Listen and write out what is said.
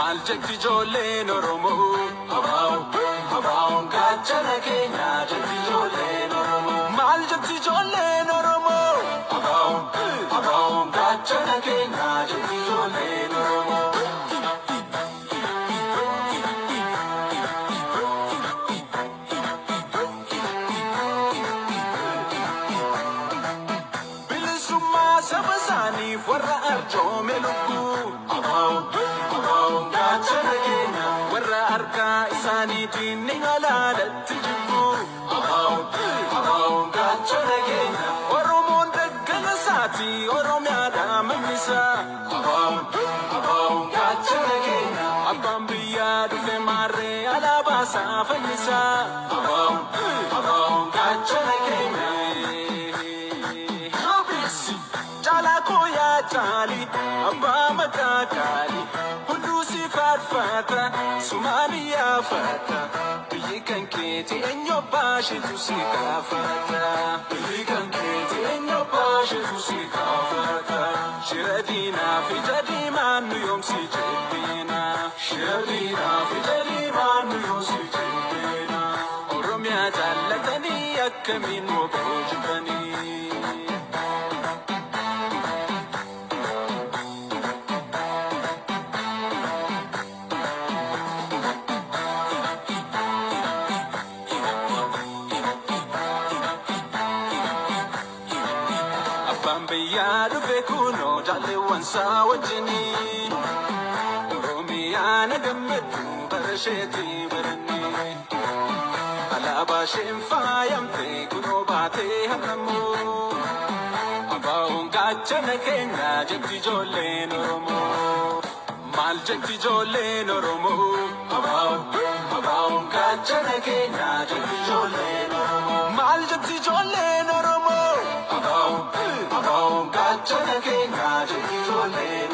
Maal jetti ijoolleen Oromoo? Abaa'o, abaa'oon gaachana keenya jetti ijoolleen Oromoo. Maal jetti ijoolleen Oromoo? Abaa'o, abaa'oon gaachana keenya jetti ijoolleen Oromoo. Bilisummaa saba isaaniif warra arjoome lubbuu. Abaa'o, abaa'oon gaachana keenya. Warra harkaa isaaniitiin ni alaalatti jibbu. Abaa'o, abaa'oon gaachana keenya. Oromoon daggala isaati Oromiyaadhaa mannisa. Abaa'o, abaa'oon gaachana keenya. Abbaan biyyaa dhufe maarree alaabaa isaa fannisa. Abaa'o, abaa'oon gaachana keenya. Caalaa koo yaa caali, abbaa maqaa qaali, hunduu si faarfata, sumaan iyyaafata. Biyyi kan keeti eenyu abbaa isheetu si gaafata. Biyyi kan keeti eenyu abbaa isheetu si gaafata. Shira diinaa fi ija diimaan nu yoomsi jebbeena. Shira diinaa fi ija diimaan nu yoomsi jebbeena. Oromiyaa jaallatanii akkamiin woboo jibbanii. Abbaan biyyaa dhufe kunoo jaalleewwan isaa wajjinii. Oromiyaa na gammaddu bara isheetii barannee. Alaabaa isheen faayamte kunoo baatee har'ammoo. Abaa'oon gaachana keenya jetti ijoolleen Oromoo. Maal jetti ijoolleen Oromoo? Abaa'o, abaa'oon gaachana keenya jetti ijoolleen Oromoo. Maal jetti ijoolleen Oromoo? Abaa'o, abaa'oon gaachana keenya jetti ijoolleen.